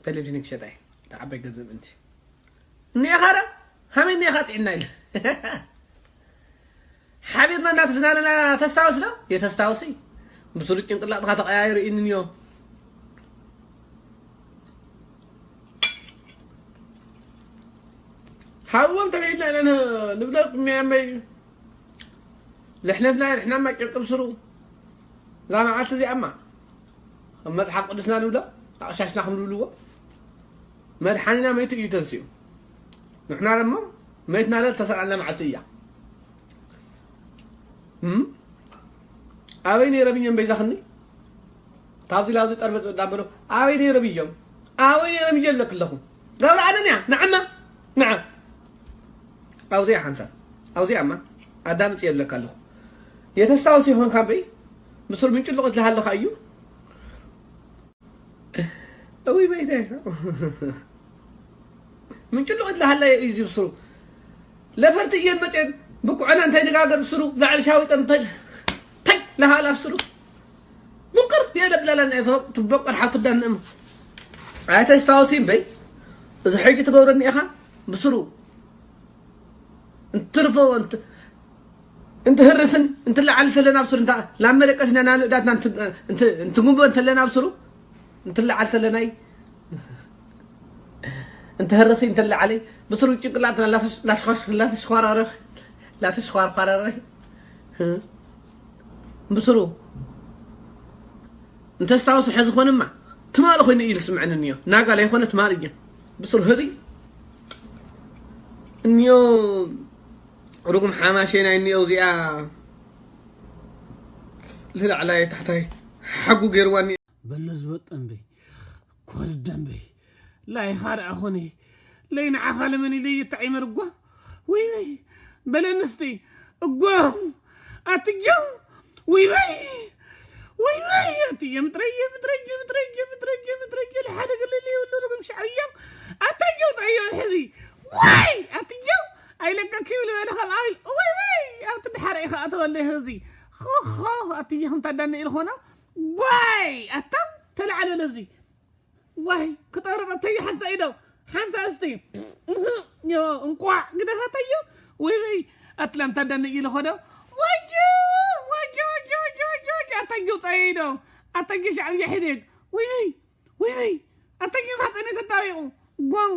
ቴሌቪዥን ክሸጣ እየ። ተዓባይ ገንዘብ እንቲ እኒኻ ዶ ሃመይ እኒኻ ጥዕና ኢለ ሓቢርና እናተዝናነና ተስታውስ ዶ የተስታውሲ ምስሉ ጭንቅላጥካ ተቀያይሩ ኢንንዮ። ሃዎም ተበይልና ኢና ንብለኩም ያመይ። ልሕነፍና ልሕናማ ጭርቂ ብስሩ እዛ መዓልቲ እዚኣማ ከም መፅሓፍ ቅዱስና ንብሎ ኣቕሻሽና ከም ዝብልዎ መድሓኒና መይቱ እዩ ተንስኡ። ንሕና ደሞ መይትና ለል ተሰኣልና መዓልቲ እያ። ኣበይ ነይረ ብዮም በይዛኽኒ ታብዚ ላብዚ ጠርበፅ ወዳ በሎ ኣበይ ነይረ ብዮም ኣበይ ነይረ ብዮ ኣለክ ኣለኹ ገብረ ኣደንያ ንዓማ ንዓ ኣብዚኣ ሓንሳብ ኣብዚኣማ ኣዳምፅ የብለካ ኣለኹ። የተስታውስ ይኾን ካበይ ምስር ምንጭልቕ ትልሃለኻ እዩ። እውይ በይተ ምንጭልቕ ትልሃለ እዩ ዝብስሩ ለፈርቲ እየን መፅየን ብኩዕና እንታይ ንጋገር ብስሩ ላዕሊ ሻዊጠን እንታይ ታይ ለሃላ ብስሩ ምቅር የለ ብላላ ትበቀር ሓፍትዳን እም ኣይተስታውሲ እምበይ እዚ ሕጂ ትገብረኒ ኢኻ ብስሩ እንትርፎ እንትህርስን እንትለዓል ተለና ብስሩ እንታ ናብ መደቀስና ናብ ንእዳትና እንትጉንቦ እንተለና ብስሩ እንትለዓል ተለናይ እንተህረሰይ እንተለዓለይ ብስሩ ጭንቅላትና ላተሽኳራረ ላተሽኳርኳራረ ብስሩ እንተስታውሱ ሕዚ ኮንማ ትማሊ ኮይኑ እዩ ዝስምዐኒ እኒዮ ናጋ ለይኮነ ትማሊ እየ ብስሩ ህዚ እኒዮ ርጉም ሓማሸ ናይ እኒኦ እዚኣ ልላዕላይ ታሕታይ ሓጉ ገይርዋኒ በለዝበጥ ደንበይ ኮርድ ደንበይ ላይኻ ደኣ ኾነ ለይ ንዓኻ ለመን ኢለ ይታዒመር እጓ ወይ ወይ በለ ኣንስቲ እጓ ኣትጀው ወይ ወይ ወይ ወይ ኣትየ ምጥረየ ምጥረየ ምጥረየ ምጥረየ ምጥረየ ልሓደ ገለለ የብሉ ርግም ሻዕብያ ኣታጀው ፀዮ ሕዚ ወይ ኣትጀው ኣይለቀክ ይብል በለ ከም ኣብል ወይ ወይ ኣብቲ ድሓረ ኢኻ ኣተወለ ህዚ ኾኾ ኣትየ ከምታ ዳነ ኢልኾና ዋይ ኣታ ተላዓለ ለዚ ዋይ ክጠርበተይ ሓንሳ ኢዶ ሓንሳ እስቲ እንቋዕ ግደፋተዮ ወይ ወይ ኣትላንታ ዳነ ኢለ ኾዶ ወጆ ወጆ ወጆ ወጆ ወጆ ወጆ ኣታጆ ጻይዶ ኣታጆ ሻዕብያ ሕደግ ወይ ወይ ወይ ወይ ኣታጆ ማህፀነ ተጣቢቑ ጓው